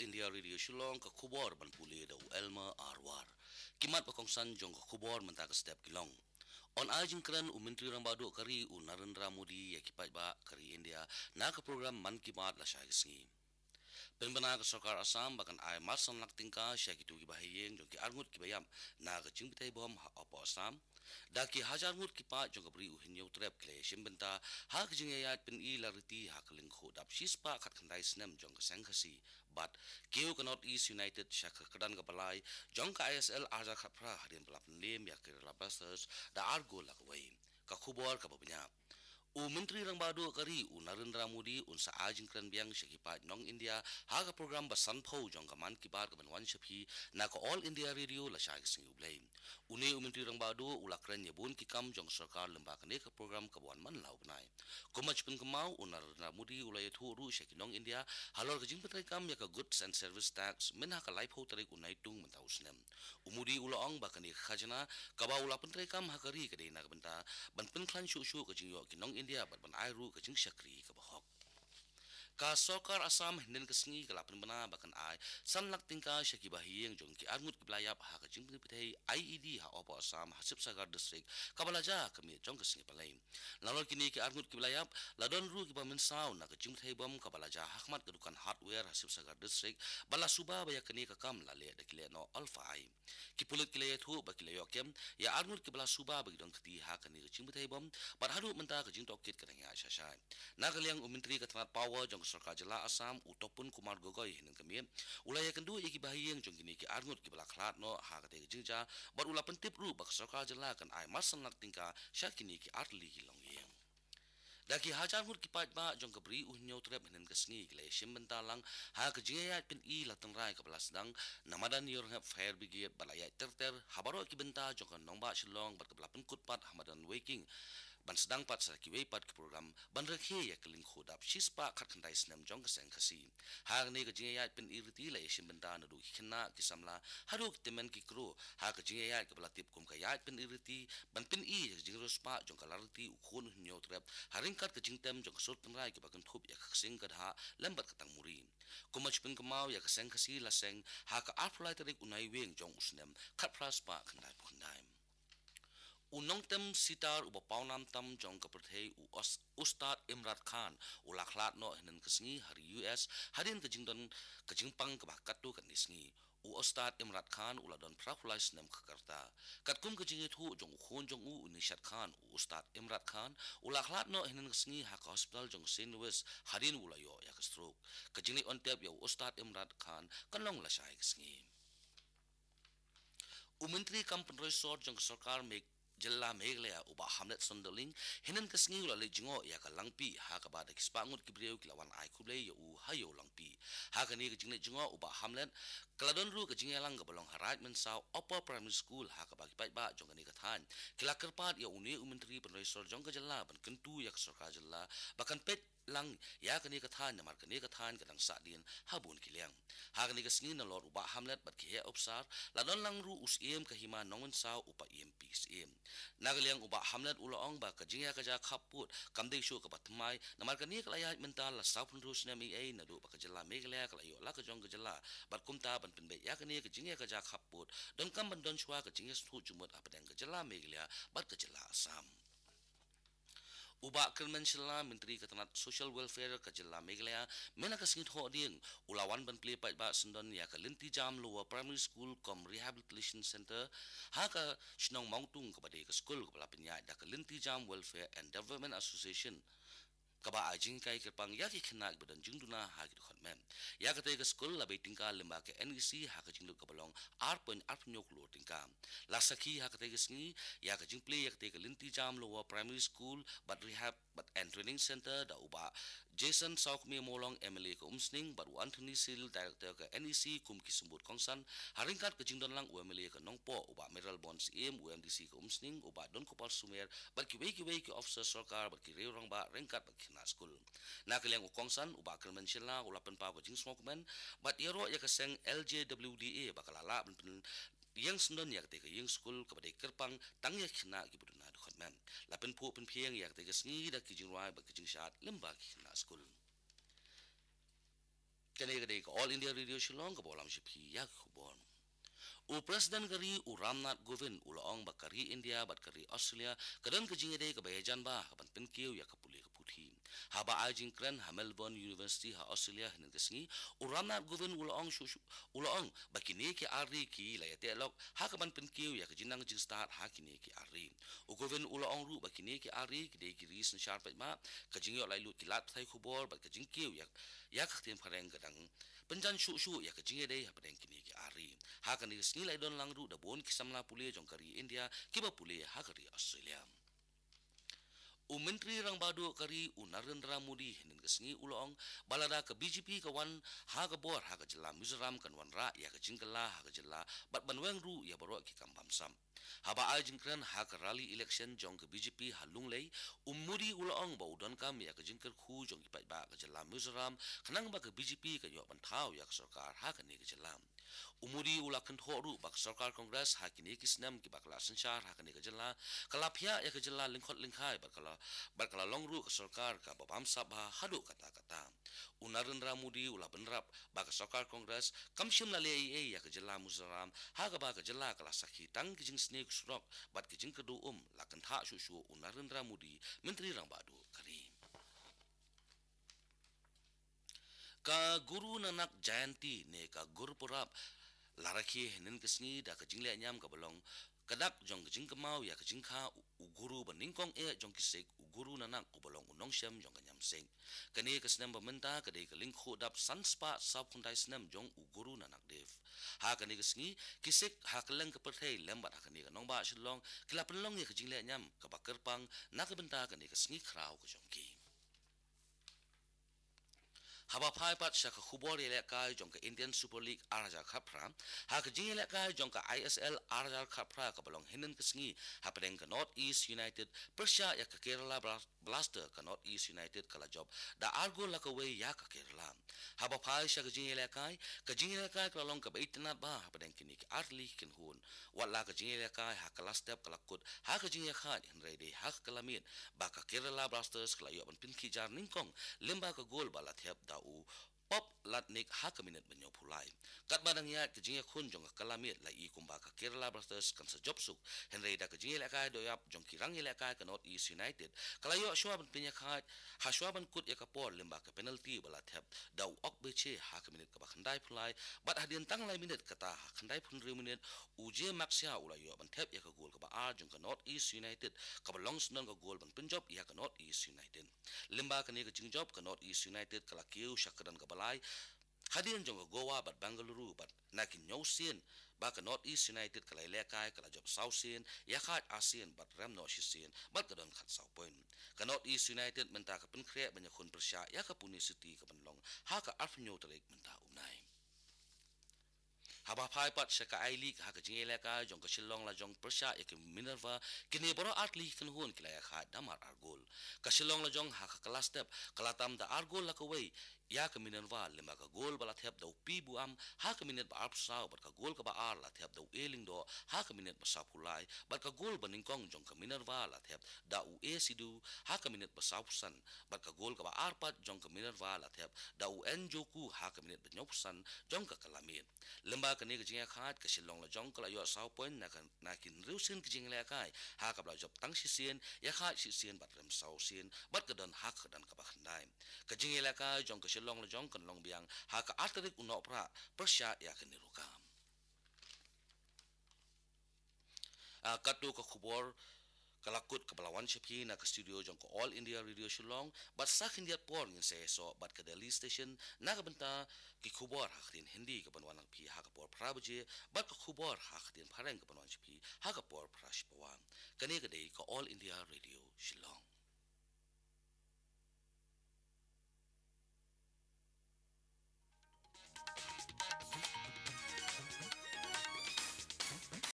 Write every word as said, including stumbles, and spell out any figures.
India Radio Shillong, ka khubor ban pule da u Elmer Arwar. Ki mat ba kongsan jong ka khubor mynta ka step ki long. Yn ai jingkren u Myntri Rangbah Duh ka ri u Narendra Modi ïa ki paidbah ka ri India na ka program Mann Ki Baat lashai ka sngi. Pynbna ka sorkar Assam ba kan ai mar san lak tyngka sha kito kiba ha ïing jong ki arngut kiba ïap na ka jingpyntha bom ha Upper Assam. Da ki hajar ngut ki paid jong ka Bri u Hynñiewtrep ki la ïashim bynta ha ka jingïaid pyni la riti ha ka lyngkhuh dap shispah khatkhyndai snem jong ka Seng Khasi. Bad kiew ka North East United sha ka kyrdan kaba lai jong ka I S L arhajar khatphra hadien ba la pynliem ïa ka Kerala Blasters da ar gol la kawei. Ka khubor kaba bniah. U Myntri Rangbah Duh ka ri u Narendra Modi un sa ai jingkren biang sha ki paid nong India ha ka program ba sanphew jong ka Mann Ki Baat kaban wan sha phi na ka All India Radio lashai ka sngi U Blei. Une u Myntri Rangbah Duh u la kren ïa bun ki kam jong ka sorkar lyngba kane ka program kaba wan man la u bnai. Kum ba pynkynmaw, u Narendra Modi u la ïathuh ruh sha ki nong India halor ka jingpyntreikam ïa ka Goods and Service Tax myn ha ka laiphew tarik u Naitung mynta u snem. U Modi u la ong ba kane ka khajna kaba u la pyntreikam ha ka ri ka dei na ka bynta ban pynkhlaiñ shuh shuh ka jingïoh ki nong India bad ban ai ruh ka jingshakri kaba hok. Ka sorkar Assam hynnin ka sngi ka la pynbna ba kan ai san lak tyngka sha kiba ha ïing jong ki arngut kiba la ïap ha ka jingpynpyntha I E D ha Upper Assam ha Sibsagar District kaba la jia ha ka miet jong ka sngi Palei. Nalor kine ki arngut kiba la ïap, la don ruh kiba mynsaw na ka jingpynpyntha bom kaba la jia ha khmat ka dukan hardware ha Sibsagar District, ba la suba ba ïa kane ka kam la leh da ki lehnoh Alpha I. Ki pulit ki la ïathuh ba ki la ïoh kem ïa arngut kiba la suba ba ki don kti ha kane ka jingpynpyntha bom, bad haduh mynta ka jingtohkit ka dang ïaid shai shai. Na ka liang u Myntri ka tnat Power jong ka sorkar jylla Assam u Topon Kumar Gogoi hynnin ka miet u la ïakynduh ïa kiba ha ïing jong kine ki arngut kiba la khlad noh ha katei ka jingjia, bad u la pyntip ruh ba ka sorkar jylla kan ai mar san lak tyngka sha kine ki artylli ki longïing. Da ki hajar ngut ki paidbah jong ka Bri u Hynñiewtrep hynnin ka sngi ki la ïashim bynta lang ha ka jingïaid pyni la tynrai kaba la sdang na madan Ïewrynghep Fire Brigade bad la ïaid ter ter ha baroh ki bynta jong ka nongbah Shillong bad kaba la pynkut pat ha madan Weiking ban sdang pat sa kiwei pat ki program ban rakhe ïa ka lyngkhuh dap shispah khatkhyndai snem jong ka Seng Khasi. Ha kane ka jingïaid pyni riti la ïashim bynta naduh ki khynnah ki samla haduh ki tymmen ki kro ha ka jingïaid kaba la tip kum ka ïaid pyni riti ban pyni ïa ka jingriewspah jong ka la riti u khun u Hynñiewtrep ha ryngkat ka jingtem jong ka sur tynrai kaba kynthup ïa ka ksing ka dhah lem bad ka tangmuri. Kum ba pynkynmaw, ïa ka Seng Khasi la seng ha ka arphew lai tarik u Naiwieng jong u snem khatphra spah khyndaiphew khyndai. U nongtem sitar uba pawnam tam jong ka pyrthei u Os-, Ustad Imran Khan u la khlad noh hynnin ka sngi ha ri U S hadien ka jingdon ka jingpang kaba katto katne sngi. U Ustad Imran Khan u la don phraphew lai snem ka rta. Katkum ka jingïathuh jong u khun jong u, u Nishad Khan, u Ustad Imran Khan u la khlad noh hynnin ka sngi ha ka hospital jong ka Saint Louis hadien u la ïoh ïa ka stroke. Ka jingleit on tep ïa u Ustad Imran Khan kan long lashai ka sngi. U Myntri kam pynroi sor jong ka sorkar Meg-, jylla Meghalaya u Bah Hamlet Sonderling hynnin ka sngi u la leit jngoh ïa ka Langpih ha kaba da ki spah ngut ki briew ki la wan ai khublei ïa u ha Ïew Langpih. Ha kane ka jingleit jngoh u Bah Hamlet ka la don ruh ka jingïalang kaba long ha Raid Mynsaw Upper Primary School ha kaba ki paidbah jong kane ka thaiñ ki la kyrpad ïa une u Myntri pynroi sor jong ka jylla ban kyntu ïa ka sorkar jylla ba kan peit lang ïa kane ka thaiñ namar kane ka thaiñ ka dang sahdien ha bun ki liang. Ha kane ka sngi nalor u Bah Hamlet bad ki heh ophisar la don lang ruh u Syiem ka Hima Nongmynsaw u Bah Ïem P Syiem. Na ka liang u Bah Hamlet u la ong ba ka jingïakajia khappud kam dei shuh kaba thymmai namar kane ka la ïaid mynta la sawphew hynriew snem eiei naduh ba ka jylla Meghalaya ka la ïoh la ka jong ka jylla, bad kumta ban pynbeit ïa kane ka jingïakajia khappud donkam ban don shuwa ka jingïasngewthuh jingmut hapdeng ka jylla Meghalaya bad ka jylla Assam. U Bah Kyrmen Shylla, Myntri ka tnat Social Welfare ka jylla Meghalaya, mynta ka sngi Thohdieng u la wan ban plie paidbah syndon ïa ka Lynti Jam Lower Primary School cum Rehabilitation Centre ha ka shnong Mawngtung kaba dei ka skul kaba la pynïaid da ka Lynti Jam Welfare and Development Association, kaba ai jinghikai kyrpang ïa ki khynnah kiba don jingduna ha ki dkhot met. Ïa katei ka skul la bei tyngka lyngba ka N E C ha ka jinglut kaba long ar point ar phew hynñiew klur tyngka. La sakhi ha katei ka sngi ïa ka jingplie ïa katei ka Lynti Jam Lower Primary School bad Rehab bad and Training Centre da u Bah Jason Sawkmie Mawlong, M L A ka Umsning, bad u Anthony Sil, Director ka N E C, kum ki symbud kongsan, ha ryngkat ka jingdon lang u M L A ka Nongpoh, u Bah Mayralborn Syiem, u M D C ka Umsning, u Bah Donkupar Sumer, bad kiwei kiwei ki officer sorkar bad ki riew rangbah ryngkat bad ki khynnah skul. Na ka liang u kongsan, u Bah Kyrmen Shylla u la pynpaw ka jingsngewkmen bad ïaroh ïa ka seng L J W D A ba ka la lah ban pynïeng syndon ïa katei ka ïing skul kaba dei kyrpang tang ïa ki khynnah kiba duna dkhot met. La pynphuh pynphieng ïa katei ka sngi da ki jingrwai bad ki jingshad lyngba ki khynnah skul. Kane ka dei ka All India Radio Shillong, kaba lam sha phi ïa ka khubor. U President ka ri u Ramnath Kovind u la ong ba ka ri India bad ka ri Australia ka don ka jingïadei kaba ïajan bha ha ka ban pynkiew ïa ka pule ka puthi. Haba ai jingkren ha Melbourne University ha Australia hynnin ka sngi, u Ramnath Kovind u la ong shu, shu, u la ong ba kine ki ar ri ki la ïateh lok ha ka ban pynkiew ïa ka jingnang jingstad ha kine ki ar ri. U Kovind u la ong ruh ba kine ki ar ri ki dei ki ri synshar paidbah, ka jingïoh laitluid ki lad pathai khubor bad ka jingkiew ïa, ïa ka ktien phareng ka dang pynjan shuh shuh ïa ka jingïadei hapdeng kine ki ar ri. Ha kane ka sngi la ïadon lang ruh da bun ki samla pule jong ka ri India kiba pule ha ka ri Australia. U Myntri Rangbah Duh ka ri u Narendra Modi hynnin ka sngi u la ong ba lada ka B J P ka wan ha ka bor ha ka jylla Mizoram kan wanrah ïa ka jingkylla ha ka jylla bad ban weng ruh ïa baroh ki kam bamsap. Haba ai jingkren ha ka rally election jong ka B J P ha Lunglei, u Modi u la ong ba u donkam ïa ka jingkyrkhu jong ki paidbah ka jylla Mizoram khnang ba ka B J P kan ïoh ban thaw ïa ka sorkar ha kane ka jylla. U Modi u la kynthoh ruh ba ka sorkar Congress ha kine ki snem kiba ka la synshar ha kane ka jylla ka la phiah ïa ka jylla lyngkhot lyngkhai bad ka la, bad ka la long ruh ka sorkar kaba bamsap bha haduh katta katta. U Narendra Modi u la bynrap ba ka sorkar Congress kam shym la leh ei ei ïa ka jylla Mizoram ha kaba ka jylla ka la sakhi tang ki jingsniew ki surok bad ki jingkyrduh um, la kynthah shuh shuh u Narendra Modi, Myntri Rangbah Duh ka ri. Ka Guru Nanak Jayanti ne ka Gurpurab la rakhe hynnin ka sngi da ka jingleh niam kaba long ka dak jong ka jingkynmaw ïa ka jingkha u, u guru ba nyngkong eh jong ki Sikh, u Guru Nanak, uba long u nongshem jong ka niam Sikh. Kane ka snem ba mynta ka dei ka lyngkhuh dap san spah sawphew khyndai snem jong u Guru Nanak Dev. Ha kane ka sngi, ki Sikh ha kylleng ka pyrthei lem bad ha kane ka nongbah Shillong ki la pynlong ïa ka jingleh niam kaba kyrpang na ka bynta kane ka sngi khraw ka jong ki. Haba phai pat sha ka khubor ïalehkai jong ka Indian Super League ar hajar khatphra, ha ka jingïalehkai jong ka I S L ar hajar khatphra kaba long hynnin ka sngi hapdeng ka North East United pyrshah ïa ka Kerala Bla-, Blaster, ka North East United ka la jop da ar gol la kawei ïa ka Kerala. Haba phai sha ka jingïalehkai, ka jingïalehkai ka la long kaba itynnad bha hapdeng kine ki artylli ki kynhun. Wat la ka jingïalehkai ha ka la step ka la kut ha ka jingïakhaid, hynrei dei ha ka la miet ba ka Kerala Blasters ka la ïoh ban pynkhih jar nyngkong lyngba ka gol ba la thep da u Pop Latnik ha ka minit ba hynñiewphew lai. Katba dang ïaid ka jingïakhun jong ka la miet, la i kumba ka Kerala Blasters kan sa jop suk, hynrei da ka jingïalehkai dohïap jong ki rangïalehkai ka North East United ka la ïoh shuwa ban pynïakhaid ha shuwa ban kut ïa ka por lyngba ka penalty ba la thep da u Okbeche ha ka minit kaba khyndaiphew lai, bad hadien tang lai minit, kata ha khyndaiphew hynriew minit, u Jay Maxia u la ïoh ban thep ïa ka gol kaba ar jong ka North East United, kaba long syndon ka gol ban pynjop ïa ka North East United. Lyngba kane ka jingjop, ka North East United ka la kiew sha kyrdan kaba lai hadien jong ka Goa bad Bengaluru, bad na ki hynñiew sien ba ka North East United ka la ïalehkai, ka la jop saw sien, ïakhaid ar sien bad rem noh shi sien, bad ka don khatsaw point. Ka North East United mynta ka pynkhreh ban ïakhun pyrshah ïa ka Pune City kaban long ha ka arphew hynñiew tarik mynta u bnai. Haba phai pat sha ka I-League, ha ka jingïalehkai jong ka Shillong Lajong pyrshah ïa ka Minerva, kine baroh artylli ki kynhun ki la ïakhaid da mar ar gol. Ka Shillong Lajong ha ka la step ka la tam da ar gol la kawei ïa ka Minerva, lyngba ka gol ba la thep da u P Buam ha ka minit ba arphew saw, bad ka gol kaba ar la thep da u A Lyngdoh ha ka minit ba sawphew lai, bad ka gol ba nyngkong jong ka Minerva la thep da u A Sidhu ha ka minit ba sawphew san, bad ka gol kaba ar pat jong ka Minerva la thep da u N Joku ha ka minit ba hynñiewphew san jong ka la miet. Lyngba kane ka jingïakhaid, ka Shillong Lajong ka la ïoh saw point na ka, na ki hynriew sien ki jingïalehkai, ha kaba la jop tang shi sien, ïakhaid shi sien bad rem saw sien, bad ka don ha ka kyrdan kaba khyndai. Ka jingïalehkai jong ka Shillong Lajong kan long biang ha ka ar tarik u Nohprah pyrshah ïa ka NEROCA. Ah, katto ka khubor ka la kut kaba la wan sha phi na ka studio jong ka All India Radio Shillong, bad sa khyndiat por ngin sa ïasoh bad ka Delhi Station na ka bynta ki khubor ha ka ktien Hindi kaban wan lang phi ha ka por phra baje, bad ka khubor ha ka ktien Phareng kaban wan sha phi ha ka por phra shi pawa. Kane ka dei ka All India Radio Shillong.